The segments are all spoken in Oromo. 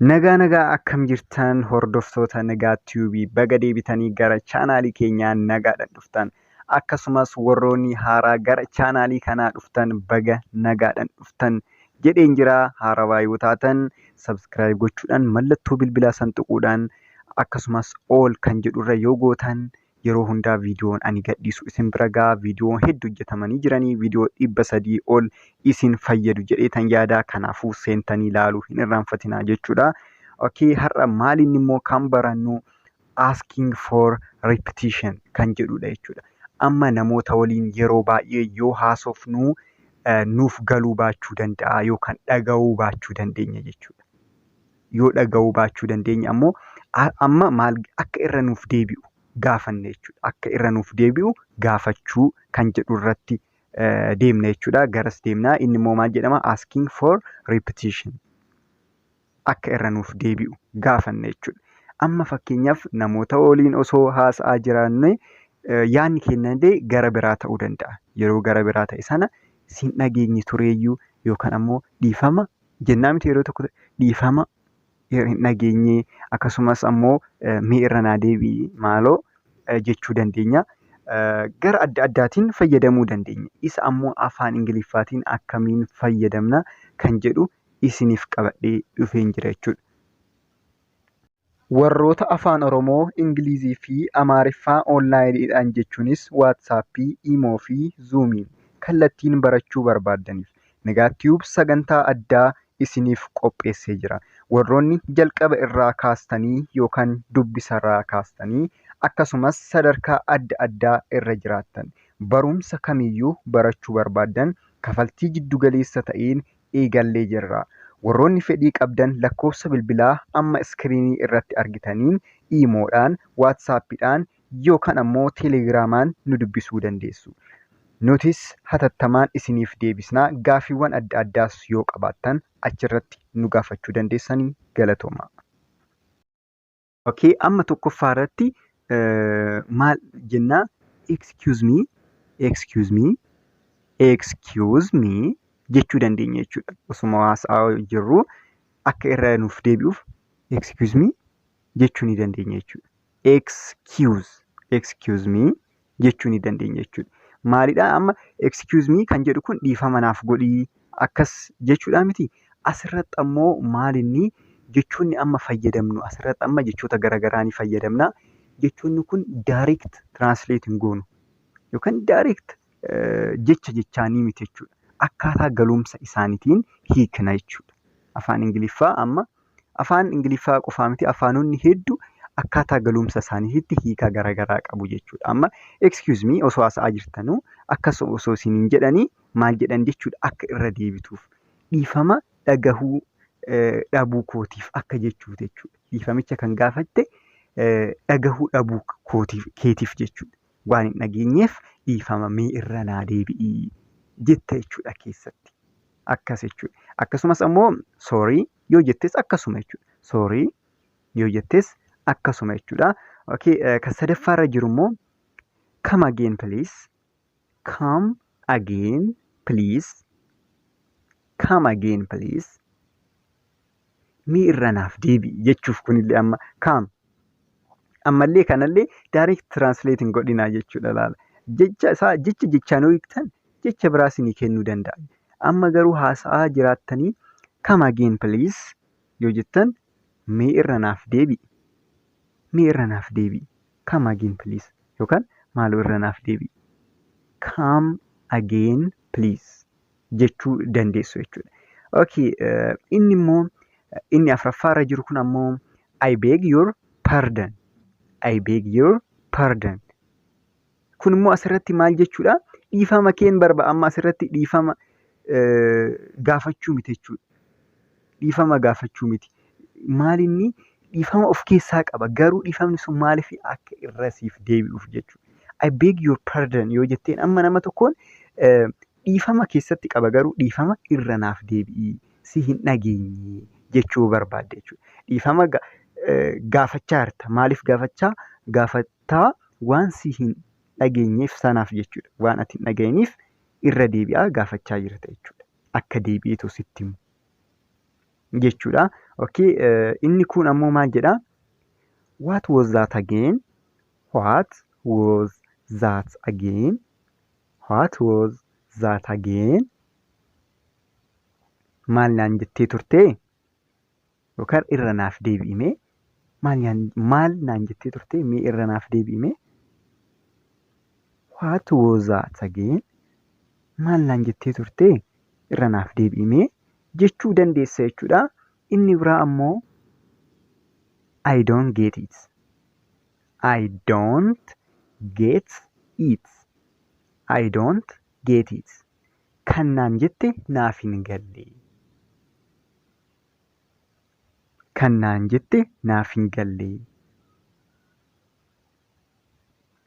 Nagaa nagaa, akkam jirtan hordoftoota Nagaa Tube? Baga deebitanii gara chaanaalii keenyaa nagaadhaan dhuftan. Akkasumas warroonni haaraa gara chaanaalii kanaa dhuftan, baga nagaadhaan dhuftan jedheen jira. Haarawaa yoo taatan subscribe gochuudhaan, mallattoo bilbilaa san tuquudhaan, akkasumas all kan jedhurra yoo gootan, yeroo hundaa viidiyoon ani gadhiisu isin bira ga'a. Viidiyoon hedduu hojjetamanii jiranii, viidiyoo 300 ol isin fayyadu jedheetan yaada. Kanaafuu seentanii ilaaluu hin irraanfatinaa jechuudha. Okay, har'a maaliin immoo kan barannu asking for repetition kan jedhudha jechuudha. Amma namoota waliin yeroo baay'ee yoo haasofnu nuuf galuu baachuu danda'a yookaan dhaga'uu baachuu dandeenya jechuudha. Yoo dhaga'uu baachuu dandeenya ammoo, amma maal akka irra nuuf deebi'u gaafanne jechuudha. Akka irra nuuf deebi'u gaafachuu kan jedhu irratti deemna jechuudha. Garas deemna. Inni immoo maal jedhama? Asking for repetition. Akka irra nuuf deebi'u gaafanne jechuudha. Amma fakkeenyaaf namoota waliin osoo haasa'aa jiraanne, yaadni keenya illee gara biraa ta'uu danda'a. Yeroo gara biraa ta'e sana siin dhageenye tureeyyuu yookaan ammoo dhiifama jennaa miti, yeroo tokko dhiifama hin dhageenye, akkasumas ammoo mee irra naa deebi'i maaloo jechuu dandeenya. Gara adda addaatiin fayyadamuu dandeenya. Isa ammoo afaan Ingiliffaatiin akkamiin fayyadamna kan jedhu isiniif qabadhee dhufeen jira jechuudha. Warroota afaan Oromoo, Ingilizii fi Amaariffaa onlaayiniidhaan, jechuunis Waatsaappii, Imoo fi Zuumiin kallattiin barachuu barbaaddaniif, Nagaa Tube sagantaa addaa isiniif qopheessee jira. Warroonni jalqaba irraa kaastanii yookaan dubbisarraa kaastanii, akkasumas sadarkaa adda addaa irra jiraattan, barumsa kamiyyuu barachuu barbaaddan, kafaltii jiddugaleessa ta'een eegallee jirra. Warroonni fedhii qabdan lakkoofsa bilbilaa amma iskiriinii irratti argitaniin Iimoodhaan, Waatsaappiidhaan yookaan ammoo Teelegiraamaan nu dubbisuu dandeessu. Nutis hatattamaan isiniif deebisnaa. Gaaffiiwwan adda addaas yoo qabaattan achirratti nu gaafachuu dandeessanii. Galatooma. Okay, amma tokkoffaa irratti maal jennaa? Excuse me, excuse me, excuse me jechuu dandeenya jechuudha. Osuma haasa'aa jirru akka irra nuuf deebi'uuf excuse me jechuu ni dandeenya jechuudha. Excuse, excuse me jechuu ni dandeenya jechuudha. Maalidhaa amma excuse me kan jedhu kun? Dhiifama naaf godhii akkas jechuudha miti. Asirratti ammoo maalinni jechoonni amma fayyadamnu? Asirratti amma jechoota garaagaraa ni fayyadamna. Jechoonni kun direct translate hin goonu yookaan direct jecha jechaanii miti jechuudha. Akkaataa galumsa isaaniitiin hiikna jechuudha. Afaan Ingiliffaa, amma afaan Ingiliffaa qofaa miti, afaanonni hedduu akkaataa galumsa isaaniitti hiika garaagaraa qabu jechuudha. Amma excuse me osoo haasa'aa jirtanuu akkasuma osoo isiniin jedhanii maal jedhan jechuudha? Akka irra deebituuf, dhiifama dhagahuu dhabuu kootiif akka jechuuti jechuudha. Dhiifamicha kan gaafatte dhagahuu dhabuu kootiif keetiif jechuudha. Waan hin dhageenyeef dhiifama, mee irra naa deebi'ii jetta jechuudha keessatti. Akkas jechuudha. Akkasumas ammoo sorry yoo jettes akkasuma jechuudha. Sorry yoo jettes akkasuma jechuudha. Okay, kan sadaffaarra jiru immoo come again please. Come again please. Come again please. Mee irra naaf deebi'i jechuuf kunillee amma come. Ammallee kanallee direct translate hin godhinaa jechuudha, laala. Jecha isaa jecha jechaan yoo hiiktan jecha biraa isinii kennuu danda'a. Amma garuu haasa'aa jiraattanii come again please yoo jettan, mee irra naaf deebi'i. Mee irra naaf deebi'i. Come again please yookaan maaloo irra naaf deebi'i. Come again please jechuu dandeessu jechuudha. Okay, inni immoo inni afuraffaarra jiru kun ammoo I beg your pardon. I beg your pardon. Kun immoo asirratti maal jechuudha? Dhiifama keen barba, amma asirratti dhiifama gaafachuu miti jechuudha. Dhiifama gaafachuu miti. Maal inni dhiifama of keessaa qaba. Garuu dhiifamni sun maaliif akka irra siif deebi'uuf jechuudha. I beg your pardon yoo jetteen amma nama tokkoon, dhiifama keessatti qaba, garuu dhiifama irra naaf deebi'ii, si hin dhageenye jechuu barbaadde jechuudha. Dhiifama gaafachaa jirta. Maaliif gaafachaa? Gaafattaa waan si hin dhageenyeef sanaaf jechuudha. Waan ati hin dhaga'iniif irra deebi'aa gaafachaa jirta jechuudha. Akka deebi'eetu sitti himu. Jechuudha. Okay, inni kun ammoo maal jedhaa? What was that again? What was that again? What was that again? Maal naan jettee turtee? Yookaan irra naaf deebi'i mee? Maal naan jettee turtee, mee irra naaf deebi'i mee? What was that again? Maal naan jettee turtee, irra naaf deebi'i mee jechuu dandeessa jechuudha. Inni biraa ammoo I don't get it. I don't get it. I don't get it. Kan naan jette naaf hin galle. Kan naan jette naaf hin galle.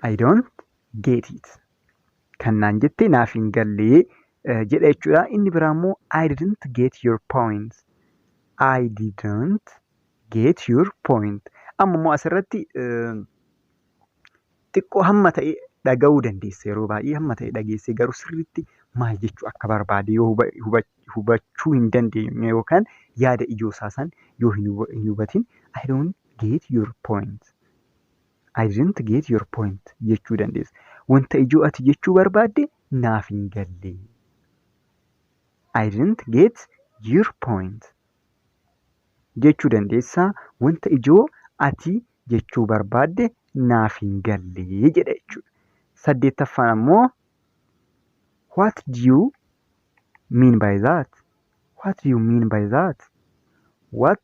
I don't get it. Kan naan jette naaf hin galle jedha jechuudha. Inni biraa immoo I didn't get your point. I didn't get your point. Amma immoo asirratti xiqqoo hamma ta'e dhaga'uu dandeessa. Yeroo baay'ee hamma ta'e dhageessee garuu sirriitti maal jechuu akka barbaade yoo hubachuu hin dandeenye yookaan yaada ijoo isaa san yoo hin hubatin, "I don't get your point. I didn't get your point" jechuu dandeessa. Wanta ijoo ati jechuu barbaadde naaf hin galle. I didn't get your point jechuu dandeessa. Wanta ijoo ati jechuu barbaadde naaf hin galle jedha jechuudha. Saddeettaffaan ammoo What do you mean by that? What do you mean by that? What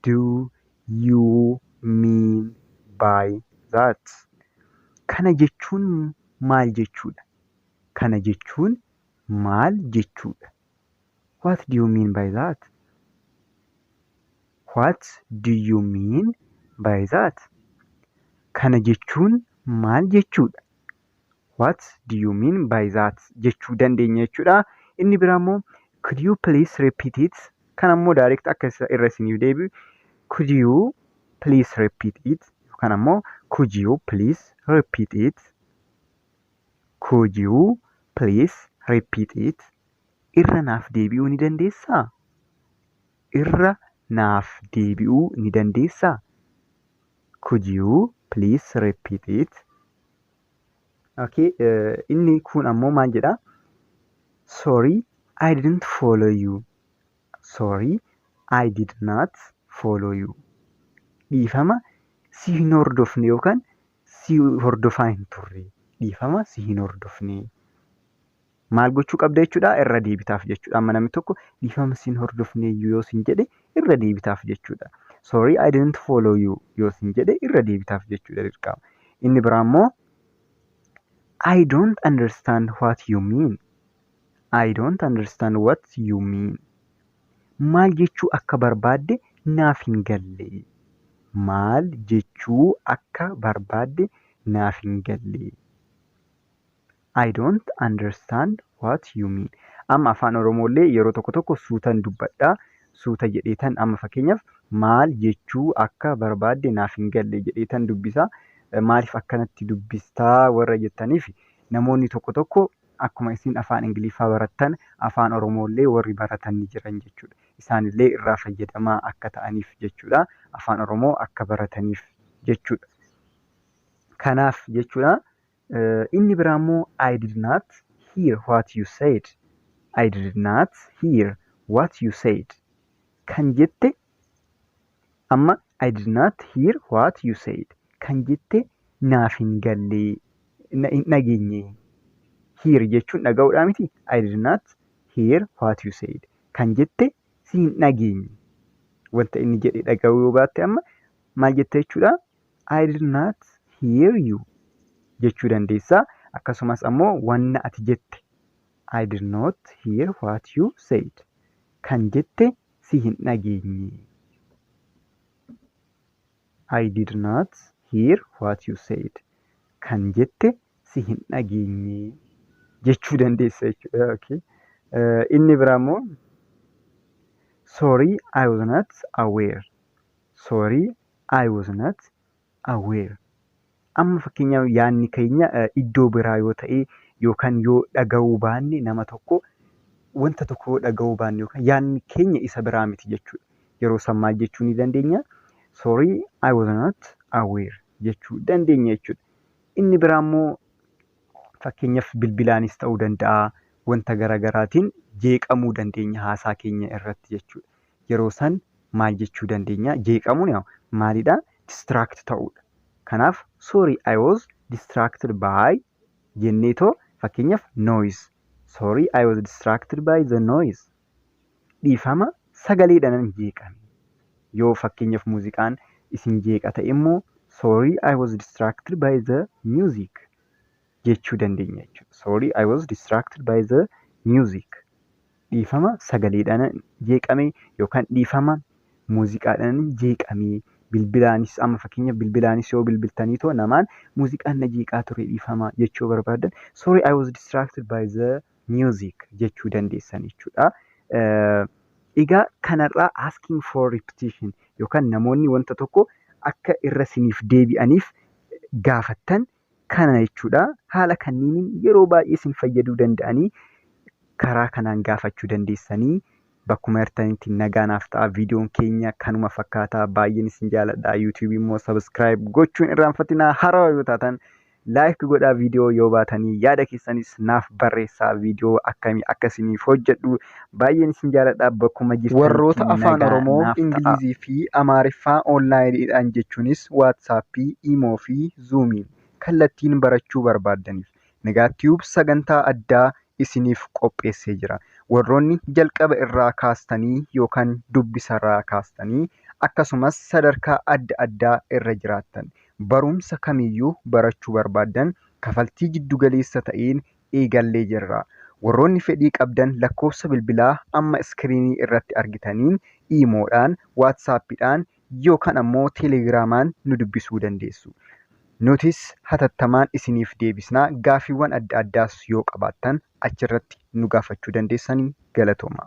do you mean by that? Kana jechuun maal jechuudha? Kana jechuun maal jechuudha? What do you mean by that? What do you mean by that? Kana jechuun maal jechuudha? What do you mean by that jechuu dandeenya jechuudha. Inni biraa immoo could you please repeat it? Kan ammoo direct akka irra isiniif deebi'u, could you please repeat it, yookaan ammoo could you please repeat it? Could you please repeat it? Irra naaf deebi'uu ni dandeessaa? Irra naaf deebi'uu ni dandeessaa? Could you please repeat it? Okay, inni kun ammoo maal jedhaa? Sorry, I didn't follow you. Sorry, I did not follow you. Dhiifama, si hin hordofne yookaan si hordofaa hin turre. Dhiifama, si hin hordofne. Maal gochuu qabda jechuudha? Irra deebitaaf jechuudha. Amma namni tokko dhiifama, si hin hordofne yoo sin jedhe, irra deebitaaf jechuudha. "Sorry, I didn't follow you" yoo sin jedhe, irra deebitaaf jechuudha dirqama. Inni biraa immoo I don't understand what you mean. I don't understand what you mean. Maal jechuu akka barbaadde naaf hin galle. Maal jechuu akka barbaadde naaf hin galle. I don't understand what you mean. Amma Afaan Oromoollee yeroo tokko tokko suutan dubbadhaa. Suuta jedheetan, amma fakkeenyaaf "maal jechuu akka barbaadde naaf hin galle" jedheetan dubbisaa. Maaliif akkanatti dubbistaa warra jettaniif, namoonni tokko tokko akkuma isin Afaan Ingiliffaa barattan Afaan Oromoollee warri baratan ni jiran jechuudha. Isaanillee irraa fayyadamaa akka ta'aniif jechuudha. Afaan Oromoo akka barataniif jechuudha. Kanaaf jechuudha. Inni biraa immoo I did not hear what you said. I did not hear what you said. Kan jette amma, I did not hear what you said. Kan jette naaf hin galle, hin dhageenye. Hear jechuun dhaga'uudhaa miti? I did not hear what you said. Kan jette si hin dhageenye. Wanta inni jedhe dhaga'uu yoo baatte, amma maal jette jechuudha? "I did not hear you" jechuu dandeessaa. Akkasumas ammoo wanna ati jette, I did not hear what you said. Kan jette si hin dhageenye. I did not hear what you said. Kan jette si hin dhageenye jechuu dandeessa jechuudha. Okay. Inni biraa immoo sorry, I was not aware. Sorry, I was not aware. Amma fakkeenyaaf yaadni keenya iddoo biraa yoo ta'e yookaan yoo dhaga'uu baanne, nama tokko wanta tokko dhaga'uu baanne yookaan yaadni keenya isa biraa miti jechuudha. Yeroo san maal jechuu ni dandeenya? "Sorry, I was not aware" jechuu dandeenya jechuudha. Inni biraa immoo fakkeenyaaf bilbilaanis ta'uu danda'a, wanta garaagaraatiin jeeqamuu dandeenya haasaa keenya irratti jechuudha. Yeroo san maal jechuu dandeenya? Jeeqamuun maalidhaa? Distract ta'uudha. Kanaaf "Sorry, I was distracted by" jenneetoo fakkeenyaaf noise. "Sorry, I was distracted by the noise." Dhiifama, sagaleedhaan jeeqame. Yoo fakkeenyaaf muuziqaan isin jeeqa ta'e immoo "Sorry, I was distracted by the music" jechuu dandeenya jechuudha. "Sorry, I was distracted by the music." Dhiifama, sagaleedhaan jeeqame yookaan dhiifama, muuziqaadhaan jeeqame. Bilbilaanis amma fakkeenyaaf bilbilaanis yoo bilbiltaniitoo namaan muuziqaan na jeeqaa ture, dhiifama jechuu barbaaddan, "Sorry, I was distracted by the music" jechuu dandeessan jechuudha. Egaa kanarraa asking for repetition yookaan namoonni wanta tokko akka irra isiniif deebi'aniif gaafattan kana jechuudha. Haala kanniiniin yeroo baay'ee isin fayyaduu danda'anii karaa kanaan gaafachuu dandeessanii bakkuma jirtanitti nagaa naaf ta'a. Viidiyoon keenya kanuma fakkaataa, baay'een isin jaaladha. YouTubeii immoo subscribe gochuun irraanfatinaa. Haarawaa yoo taatan like godhaa, viidiyoo yoo baatanii yaada keessanis naaf barreessaa, viidiyoo akkamii akka isiniif hojjedhu. Baay'een isin jaaladha, bakkuma jirtanitti Warroota afaan nagaa Oromoo, naaf ta'a. Ingilizii fi Amaariffaa onlineiidhaan jechuunis WhatsAppii, Imo fi Zoomiin kallattiin barachuu barbaaddaniif Nagaa Tube sagantaa addaa isiniif qopheessee jira. Warroonni jalqaba irraa kaastanii yookaan dubbisarraa kaastanii akkasumas sadarkaa adda addaa irra jiraattan barumsa kamiyyuu barachuu barbaaddan kafaltii jiddu galeessa ta'een eegallee jirra. Warroonni fedhii qabdan lakkoofsa bilbilaa amma screenii irratti argitaniin Imodhaan, WhatsAppiidhaan yookaan ammoo Telegramaan nu dubbisuu dandeessu. Nutis hatattamaan isiniif deebisnaa. Gaaffiiwwan adda addaas yoo qabaattan achirratti nu gaafachuu dandeessanii. Galatooma.